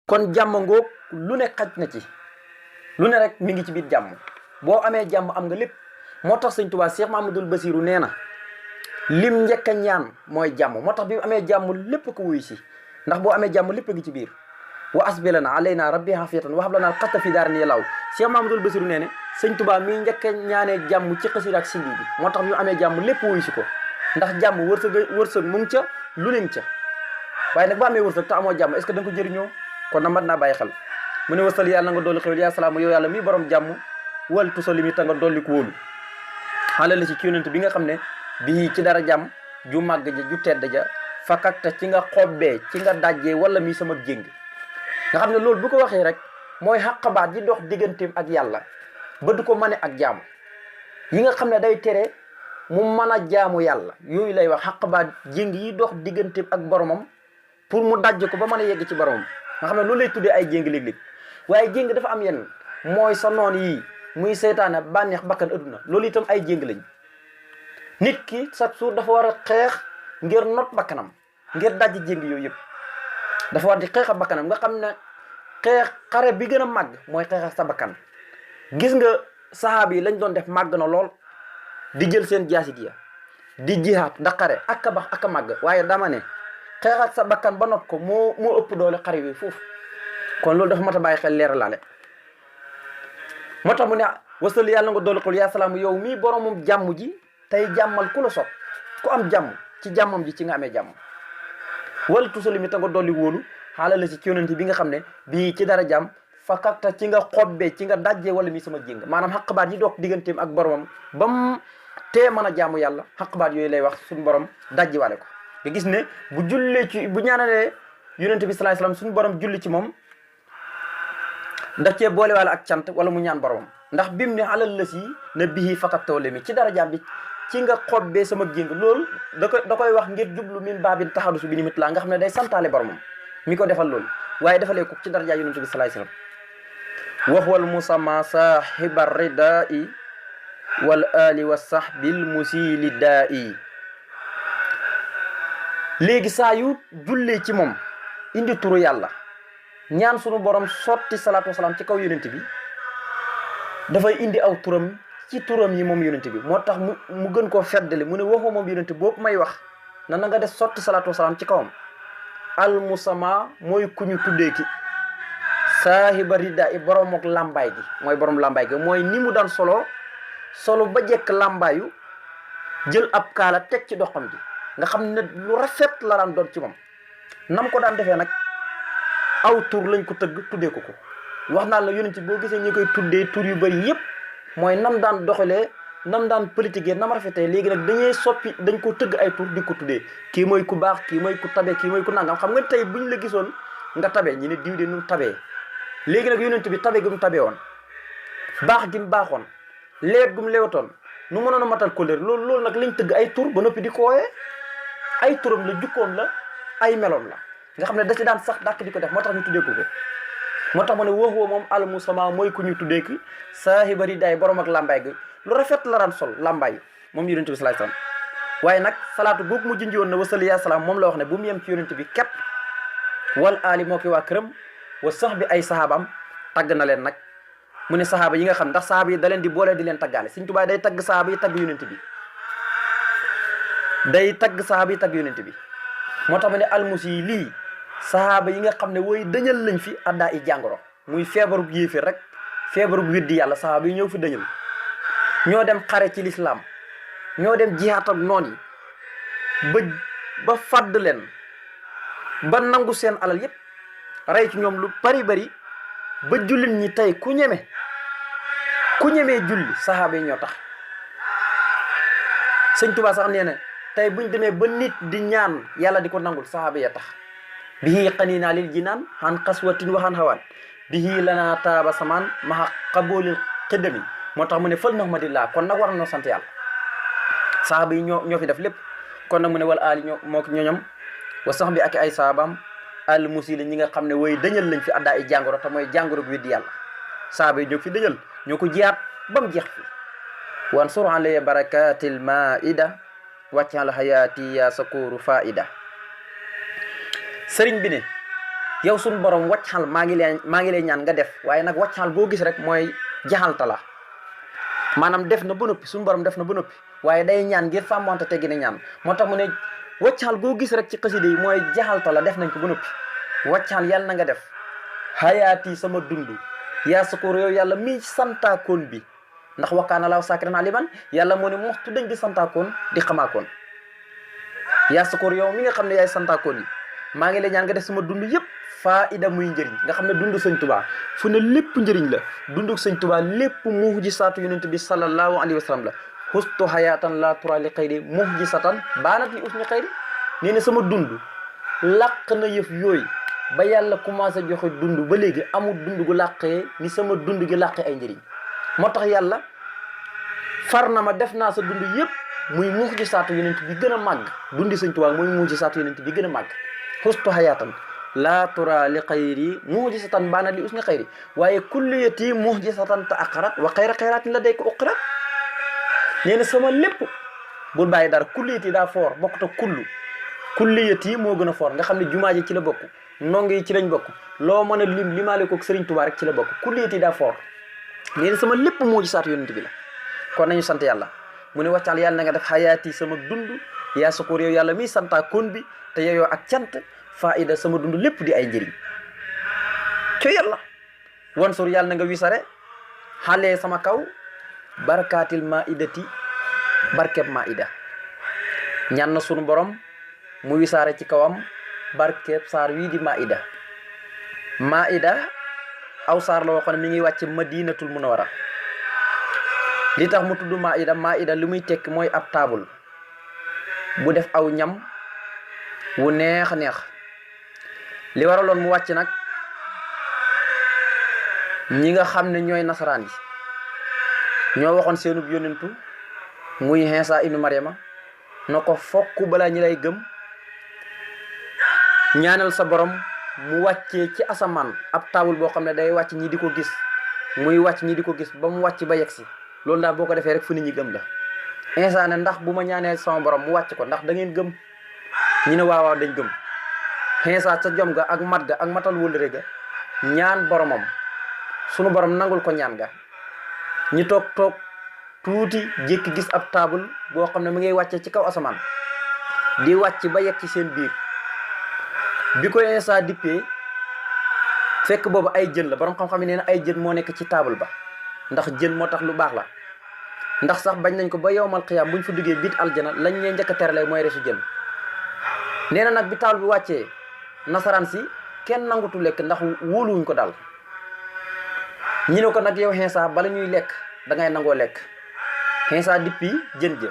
kon jàmm ngoog lu ne xaj na ci, lu ne rek mi ngi ci biir jàmm. boo amee jàmm am nga lépp. moo tax sëñ Tuubaa Cheikh Mamadou Basiru nee na lim njëkk a ñaan mooy jàmm. moo tax bi mu amee jàmm lépp ko wuyu si, ndax boo amee jàmm lépp a ngi ci biir. wa asbilana alayna rabbi hafiyatan wa hablana alxasta fi daarin yalaw. Cheikh Mamadou Basiru nee ne sëñ Tuubaa mi njëkk a ñaanee jàmm ci xasida ak sindi bi. moo tax bi mu amee jàmm lépp wuyu si ko, ndax jàmm wërsëg mu ngi ca, lu ne ngi ca. waaye nag boo amee wërsëg te amoo jàmm est ce que da nga ko jëriñoo? kon na mat naa bàyyi xel. mu ne wasal yàlla nga dolli xewal yaa salaama yow yàlla mi borom jàmm wal tusali mi ta nga dolli ko wóolu xaalal la ci yonent bi nga xam ne bii ci dara jàmm ju màgg ja ju tedd ja fakakta ci nga xobbee ci nga dajjee wala mi sama jéng. nga xam ne loolu bu ko waxee rek mooy xaqabaat yi dox digganteem ak yàlla ba du ko mane ak jaamu yi nga xam ne day tere mu mën a jaamu yàlla yooyu lay wax xaqabaat jéng yi dox digganteem ak boromam pour mu dajj ko ba mën a yegg ci boromam. nga xam ne loolu lay tuddee ay jéng léeg-léeg. waaye jéng dafa am yenn mooy sa noon yii muy seytaane bànneex bakkan adduna loolu itam ay jéng lañ. nit ki chaque jour dafa war a xeex ngir not bakkanam ngir dajj jéng yooyu yëpp dafa war di xeex ak bakkanam. nga xam ne xare bi gën a màgg mooy xeex ak sa bakkan. gis nga sahaaba yi lañ doon def màgg na lool di jël seen jaasit ya di jihaat da xare ak a bax ak a màgg. waaye dama ne xeex ak sa bakkan ba not ko moo ëpp doole xare yi foofu. kon loolu dafa mat a bàyyi xel leeralaale. moo tax mu ne wasal yàlla nga dolli xul yaa salaam yow mii boromum jàmm ji tey jàmmal ku la sopp ku am jàmm ci jàmmam ji ci nga amee jàmm. wala tusali mi ta nga dolli wóolu xaalala ci yonent bi nga xam ne bii ci dara jàmm fakakta ci nga xobbee ci nga dajjee wala mi sama jéng. maanaam xaqbaat yi doog digganteem ak boromam ba mu tee mën a jaamu yàlla xaqbaat yooyu lay wax suñu borom dajji wale ko. nga gis ne bu jullee ci bu ñaanalee yonent bi salaay salaam suñu borom julli ci moom ndax cee boole wala ak cant wala mu ñaan boromam. ndax bim ne alal la si na bii fakakta wala mi ci dara jàmm bi ci nga xobbee sama jéng. loolu da koy wax ngir jublu min baabin taxadusu bi ni mit laa nga xam ne day santaale boromam mi ko defal loolu. waaye defalee ko ci daraja yonent bi salaay salaam. wax wal musamma saaxiba ridaa'i wal ali wa sahbil musili daa'i. léegi saa yu jullee ci moom indi turu yàlla ñaan sunu borom sotti salaatu wasalaam ci kaw yonent bi dafay indi aw turam ci turam yi moom yonent bi. moo tax mu gën koo feddali mu ne waxoo moom yonent boobu may wax na nga def sotti salaatu wasalaam ci kawam. al musama mooy ku ñu tuddee ki saahiba rida i borom ak làmbaay gi mooy borom làmbaay gi mooy ni mu daan solo ba jekk làmbaayu jël ab kaala teg ci doxam ji nga xam ne lu rafet la daan doon ci moom. nam ko daan defee nag aw tur lañ ko tëgg tuddee ko wax naa la yonent boo gisee ñu koy tuddee tur yu bëri yëpp mooy nam daan doxalee nam daan politique nam rafetee. léegi nag dañ ko tëgg ay tur di ko tuddee kii mooy ku baax kii mooy ku tabe kii mooy ku nangam. xam nga tey buñ la gisoon nga tabe ñi ne diw de nu mu tabee. léegi nag yonent bi tabe gi mu tabee woon baax gi mu baaxoon leet gu mu leewatoon nu mënoon a matal kóllëre loolu nag lañ tëgg ay tur ba noppi di ko wooyee ay turam la jukkoom la ay meloom la nga xam ne da ci daan sax dàkk di ko def moo tax ñu tuddee ko moo tax ma ne waxoo moom almusama mooy ku ñu tuddee ki saahibari daay borom ak làmbaay gi lu rafet la daan sol làmbaay moom yonent bi salaay salaam. waaye nag salaatu boobu mu junj woon na wasali yaa salaam moom la wax ne bu mu yem ci yonent bi képp wal aali moo ki waa këram wa sax bi ay sahabaam tagg na leen nag. mu ne sahaaba yi nga xam ndax sahaaba yi da leen di boole di leen taggaale. Sëñ Tuubaa day tagg sahaaba yi tagg yonent bi moo tax ma ne almusi yi lii sahaaba yi nga xam ne wooy dëñal lañ fi addaa i jàngoro muy feebarub yéefir rek feebarub weddi yàlla. sahaaba yi ñëw fi dëñal ñoo dem xare ci lislaam ñoo dem jihaat ak noon yi ba fàdd leen ba nangu seen alal yépp rey ci ñoom lu bari ba jullit ñi tey ku ñemee julli sahaaba yi ñoo tax. Sëñ Tuubaa sax nee na tey buñ demee ba nit di ñaan yàlla di ko nangul sahaaba ya tax. bihi qanina lil jinaan han xaswatin waxaan xawaan bihi lana taaba samaan maxa qaboolil xëddami. moo tax mu ne fël nahmadillah kon nag war na sant yàlla. sahaaba yi ñoo fi def lépp. kon nag mu ne wala aali moo ñoñom wa sax bi ak ay sahabaam al musili ñi nga xam ne wooy dëñal lañ fi addaa ay jàngoro te mooy jàngoro bu weddi yàlla. sahaaba yi ñoo fi dëñal ñoo ko jiyaat ba mu jeex fi. wan sur alay barakatil maida wàccal xayaati ya sakuru faida. sëriñ bi ne yow suñu borom wàccal maa ngi lay ñaan nga def waaye nag wàccal boo gis rek mooy jaxalta la maanaam def na ba noppi suñu borom def na ba noppi waaye day ñaan ngir sàmmante teggi ne ñaan moo tax mu ne wàccal boo gis rek ci xasida yi mooy jaxalta la def nañ ko ba noppi wàccal yàlla na nga def hayaati sama dund yaa sukur yow yàlla mi santaakoon bi ndax wakkaana laaw saakiran aliman yàlla moo ne moxtu dañ di santaakoon di xamaakoon yaa sukur yow mi nga xam ne yaay santaakoon yi maa ngi lay ñaan nga def sama dund yëpp faida muy njëriñ nga xam ne dund sëñ tubaa fu ne lépp njëriñ la dund sëñ tubaa lépp muhjisaatu yonent bi sallallahu alayhi wa sallam la xustu hayatan la tura li xayri muhjisatan baanat li usni xayri nee na sama dund làq na yëf yooyu ba yàlla commencé joxe dund ba léegi amul dund gu làqee ni sama dund gi làqee ay njëriñ moo tax yàlla far na ma def naa sa dund yëpp muy muhjisaatu yonent bi gën a màgg dundi sëñ tubaa muy muhjisaatu yonent bi gën a màgg xustu hayatan laa tura li xayri muhjisatan baana li usni xayri waaye kulliyati muhjisatan ta aqarat wa xayra xayraatin la day ko uqirat nee na sama lépp bul bàyyi dara kulliyati daa foor bokkut ak kulliyati moo gën a foor nga xam ne jumaa ji ci la bokk ndongo yi ci lañ bokk loo mën a limaale ko Sëriñ Tuubaa rek ci la bokk kulliyati daa foor nee na sama lépp muhjisaatu yonent bi la kon nañu sant yàlla mu ne wàccal yàlla na nga def xayaati sama dund yaa sukur yow yàlla miy santaa kon bi te yeyoo ak cant faida sama dund lépp di ay njëriñ co yàlla wan sur yàlla na nga wisare xalee sama kaw barakaatil maidati barkeb maida ñaan na sunu borom mu wisaare ci kawam barkeb saar wii di maida aw saar la waxoon mi ngi wàcc madinatul munawara li tax mu tudd maida li muy tekki mooy ab taabul bu def aw ñam wu neex neex li waraloon mu wàcc nag ñi nga xam ne ñooy nasaraan yi ñoo waxoon seenub yónentu muy Iisaa ibnu Maryama na ko fokk balaa ñi lay gëm ñaanal sa borom mu wàccee ci asamaan ab taabul boo xam ne day wàcc ñi di ko gis muy wàcc ñi di ko gis ba mu wàcc ba yegsi loolu daal boo ko defee rek fu nit ñi gëm la Iisaa ne ndax bu ma ñaanee sama borom mu wàcc ko ndax da ngeen gëm ñu ne waaw dañ gëm Iisaa ca jom ga ak mat ga ak matal wëllëre ga ñaan boromam sunu borom nangul ko ñaan ga ñi toog tuuti jékki gis ab taabul boo xam ne mu ngay wàcce ci kaw asamaan di wàcc ba yegg ci seen biir bi ko Iisaa dippee fekk boobu ay jën la borom xam-xam yi nee na ay jën moo nekk ci taabul ba ndax jën moo tax lu baax la ndax sax bañ nañ ko ba yowmal xiyaam buñ fa duggee biit aljana lañ ñee njëkk a terale mooy resu jën nee na nag bi taabul bi wàccee nasaraan si kenn nangutu lekk ndax wóoluwuñ ko daal ñi ne ko nag yow Iisaa bala ñuy lekk da ngay nangoo lekk Iisaa dippi jën ja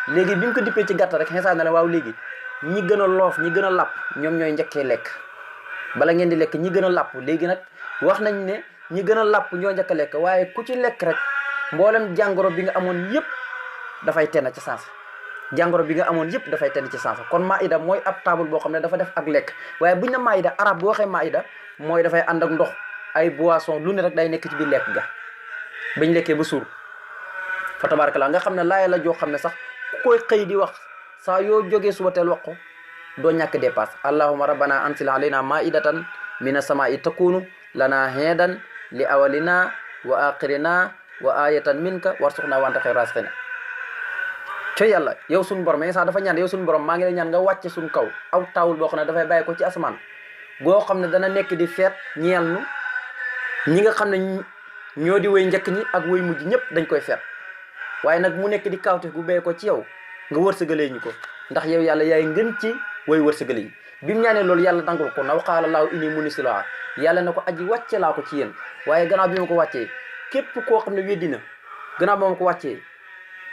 léegi bi mu ko dippee ci gàtt rek Iisaa ne la waaw léegi ñi gën a loof ñi gën a làpp ñoom ñooy njëkkee lekk bala ngeen di lekk ñi gën a làpp léegi nag wax nañ ne ñi gën a làpp ñoo njëkk a lekk waaye ku ci lekk rek mboolem jàngoro bi nga amoon yëpp dafay tenn ci sens jàngoro bi nga amoon yëpp dafay tenn ci sens kon maida mooy ab table boo xam ne dafa def ak lekk waaye buñ ne maida arab bu waxee maida mooy dafay ànd ak ndox ay boisson lu ne rek day nekk ci biir lekk ga bañ lekkee ba suur fa tabarakallah nga xam ne laaya la joo xam ne sax ku koy xëy di wax saa yoo jógee suba teel wax ko doo ñàkk dépasse allahumma rabbana ansil alayna maidatan mina samaa'i takunu lana heedan li awalina wa aqirina wa ayatan minka warsuqna wa anta khayru raziqina co yàlla yow suñu borom mais sax dafa ñaan yow suñu borom maa ngi lay ñaan nga wàcce suñu kaw aw taawul boo xam ne dafay bàyyi ko ci asamaan boo xam ne dana nekk di feet ñeel nu ñi nga xam ne ñoo di woy njëkk ñi ak woy mujj ñëpp dañ koy feet waaye nag mu nekk di kawte gu bàyyi ko ci yow nga wërsëgalee ñu ko ndax yow yàlla yaay ngën ci woy wërsëgale yi bi mu ñaanee loolu yàlla nangul ko na waqaala laahu inni munisiluha yàlla na ko aji wàcce laa ko ci yéen waaye gannaaw bi ma ko wàccee képp koo xam ne weddi na gannaaw ba ma ko wàccee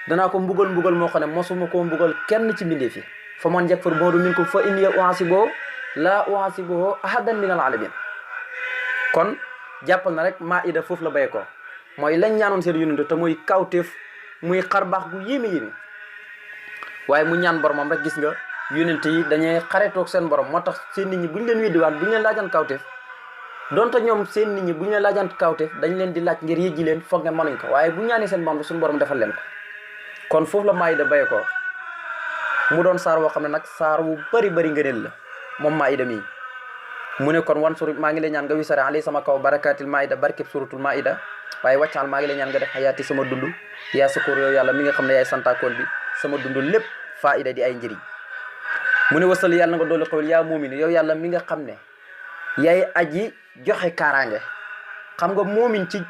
danaa ko mbugal moo xam ne mosuma koo mbugal kenn ci mbindee fi fa man yakfur ba'du minkum fa inni uhasibuhu laa uhasibuhu ahadan minal alamin kon jàppal na rek maida foofu la bay ko mooy lañ ñaanoon seen yonent te muy kawteef muy xar baax gu yéeme waaye mu ñaan boromam rek gis nga yonent yi dañuy xaretoog seen borom moo tax seen nit ñi bu ñu leen weddiwaan bu ñu leen laajaan kawteef donte ñoom seen nit ñi bu ñu leen laajaan kawteef dañ leen di laaj ngir yëjji leen foog ne mënuñ ko waaye bu ñaanee seen borom suñu borom defal leen ko kon foofu la maida bay ko mu doon saar woo xam ne nag saar wu bari ngëneel la moom maida mii mu ne kon wan suru maa ngi lay ñaan nga wisare alay sama kaw barakatil maida barkeb suratul maida waaye wàccaal maa ngi lay ñaan nga def xayaati sama dund yaa sukur yow yàlla mi nga xam ne yaay santaakoon bi sama dund lépp faida di ay njëriñ mu ne wasal yàlla nga doole xewal yaa muumin yow yàlla mi nga xam ne yaay aji joxe kaaraange xam nga muumin ci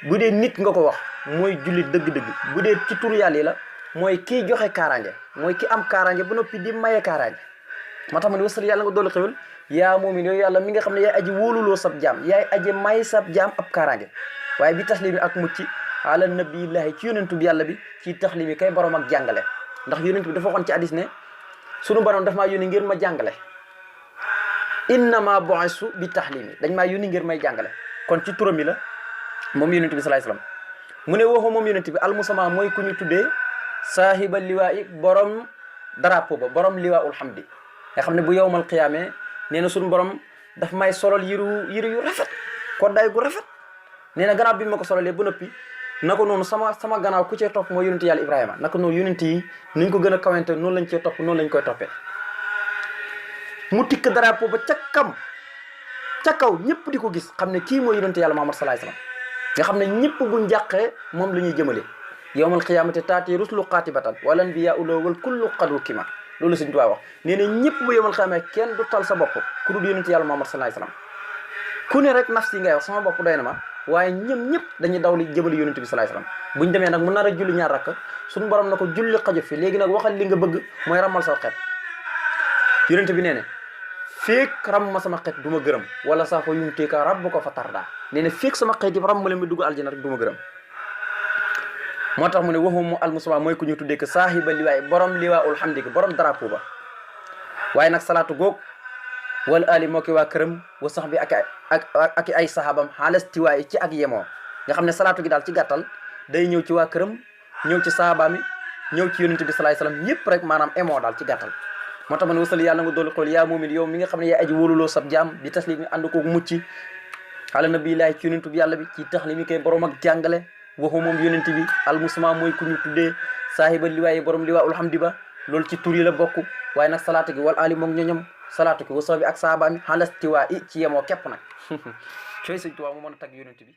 bu dee nit nga ko wax mooy jullit dëgg-dëgg bu dee ci turu yàlla yi la mooy kii joxe kaaraange mooy ki am kaaraange ba noppi di maye kaaraange moo tax ma ne wasal yàlla nga doole xewal yaa muumin yow yàlla mi nga xam ne yaay aji wóoluloo sab jaam yaay aji may sab jaam ab kaaraange waaye bi taslimi ak mucc ala nabiyillahi ci yonentu bi yàlla bi ci taslimi kay borom ak jàngale ndax yonent bi dafa waxoon ci hadis ne sunu borom daf maa yónni ngir ma jàngale innama bu'istu bi taslimi dañ maa yónni ngir may jàngale kon ci turam yi la moom yonent bi salaay salaam mu ne waxu moom yonent bi almusama mooy ku ñu tuddee saahiba liwaa i borom drapeau ba borom liwaa ul hamdi nga xam ne bu yowmal qiyaamee nee na suñu borom daf may solol yiru yu rafet koddaay gu rafet nee na gannaaw bi ma ko sololee ba noppi naka noonu sama gannaaw ku cee topp mooy yonent yàlla Ibrahima naka noonu yonent yi nuñ ko gën a kawante noonu lañ cee topp noonu lañ koy toppee mu tikk drapeau ba ca kaw ñëpp di ko gis xam ne kii mooy yonent yàlla Muhammad salaay salaam nga xam ne ñëpp buñ jàqee moom la ñuy jëmale yawmal qiyaamati taati rusulu qaatibatan wal anbiyaa uloo wal kullu qadu kima loolu Sëñ Tuubaa wax nee na ñëpp bu yawmal qiyaamee kenn du tal sa bopp ku dul yonent yàlla Muhammad salaay salaam ku ne rek nafsi ngay wax sama bopp doy na ma waaye ñëpp dañuy daw li jëmale yonent bi salaay salaam buñ demee nag mu nar a julli ñaar rakk suñu borom na ko julli xajut fi léegi nag waxal li nga bëgg mooy ramal sa xeet yonent bi nee ne feek ram ma sama xeet du ma gërëm wala saa fa yumteeka rabbu ko fa tarda nee na feek sama xeet yi ram ma leen mi dugg aljana rek du ma gërëm moo tax mu ne waxumu almusama mooy ku ñu tuddee que saahiba liwaay borom liwaa ul hamdi borom drapeau ba waaye nag salaatu goog wala ali moo ki waa këram wa sax bi ak ay sahabam xaalastiwaay ci ak yemoo nga xam ne salaatu gi daal ci gàttal day ñëw ci waa këram ñëw ci sahabaam yi ñëw ci yonent bi salaay salaam ñëpp rek maanaam emoo daal ci gàttal moo tax ma ne wasal yàlla nga doolu xool yaa muumin yow mi nga xam ne yaa aji wóoluloo sab jaam bi taslim mi ànd koog mucc ala nabiyillaahi ci yonent bi yàlla bi ci tax li mi koy borom ak jàngale waxu moom yonent bi almusama mooy ku ñu tuddee saahiba liwaay borom liwaa ul hamdi ba loolu ci tur yi la bokk waaye nag salaatu gi wal ali moog ñoñom salaatu gi wasa bi ak saabaami xalastiwaa i ci yemoo képp nag cooy Sëñ Tuubaa mu mën a tagg yonent bi